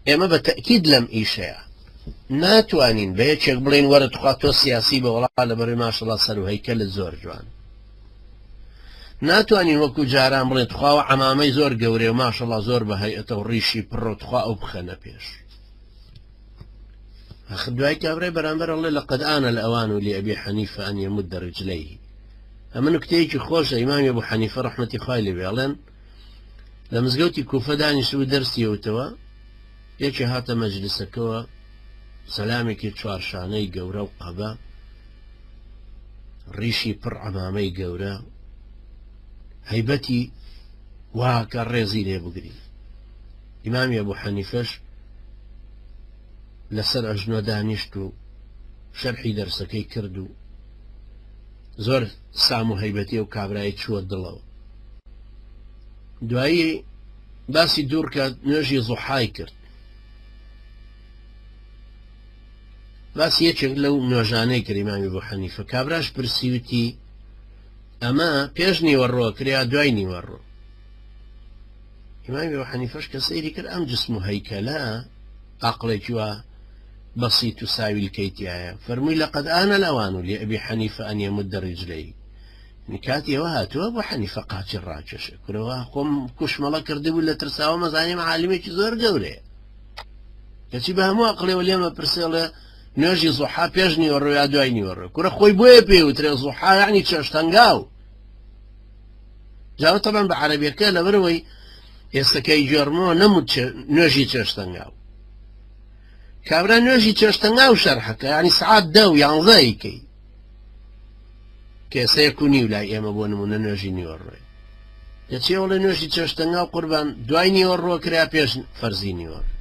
ئێمە بە تەئکید لەم ئیشەیا ناتوانین بە یەکێک بڵێین وەرە تخوا تۆ سیاسی بە وەڵا لەبەرەی ماشەڵا سەر و هەیکەلت زۆر جوان. ناتوانین وەکو جاران بڵێن تخواوە عەمامەی زۆر گەورەیە و ماشەڵا زۆر بە هەیئەتە و ڕیشی پڕە و تخوا ئەو بخەنە پێش. ئەخر دوای کابرای بەرامبەر ئەڵێ لقد آن الأوان لأبي حنیفە أن يمد رجليه. ئەمە نوکتەیەکی خۆشە ئیمامی ئەبو حەنیفە ڕەحمەتی خوای لێ بێ ئەڵێن لە مزگەوتی کوفە دانیشتبوو دەرسی ئەوتەوە یەکێ هاتە مەجلسەکەوە سەلامێکی چوارشانەی گەورە و قەبە ڕیشی پڕ عەمامەی گەورە هەیبەتی واکە ڕێزی لێ بگری ئیمامی ئەبوو حەنیفەش لەسەر ئەژنۆ دانیشت و شەرحی دەرسەکەی کرد و زۆر سام و هەیبەتی ئەو کابرای چووە دڵەوە دوایی باسی دووڕکات نوێژی زوحای کرد باسی یەکێک لەو نوێژانەی کرد ئیمامی بۆ حەنیفە کابراش پرسیوتی ئەمە پێش نیوەڕۆ کریا دوای نیوەڕۆ ئیمامی بۆ حەنیفەش کە سەیری کرد ئەم جسم و هەیکەلە عقلێکی وا بەسیت و ساویلکەی تایە فەرمووی لەقد آن الأوان لأبي حنیفە أن يمد رجليه یعنی کاتی ئەوە هاتووە بۆ حەنیفە قاچی ڕاکێشێ کورەوە خۆم کوشمەڵە کردبوو لە ترساوە مەزانیم عالمێکی زۆر گەورەیە کەچی بە هەموو ئەقلێەوە لێمە پرسێڵێ نوێژی زوحا پێش نیوەڕۆ یا دوای نیوەڕۆ کورە خۆی بۆیە پێ وترێ زوحا یعنی چێشتەنگاو جاوە تەبان بە عەرەبیەکە لەبەرەوەی ئێستەکەی گێڕمەوە نەموت نوێژی چێشتەنگاو کابرا نوێژی چێشتەنگاو شەرحەکە یعنی سعات دە و یانزە یکەی کە ئێستا یەک و نیو لای ئێمە بۆ نمونە نوێژی نیوەڕۆیە کەچی ئەوڵێ نوێژی چێشتەنگاو قوربان دوای نیوەڕۆ کرا پێش فەرزی نیوەڕۆ.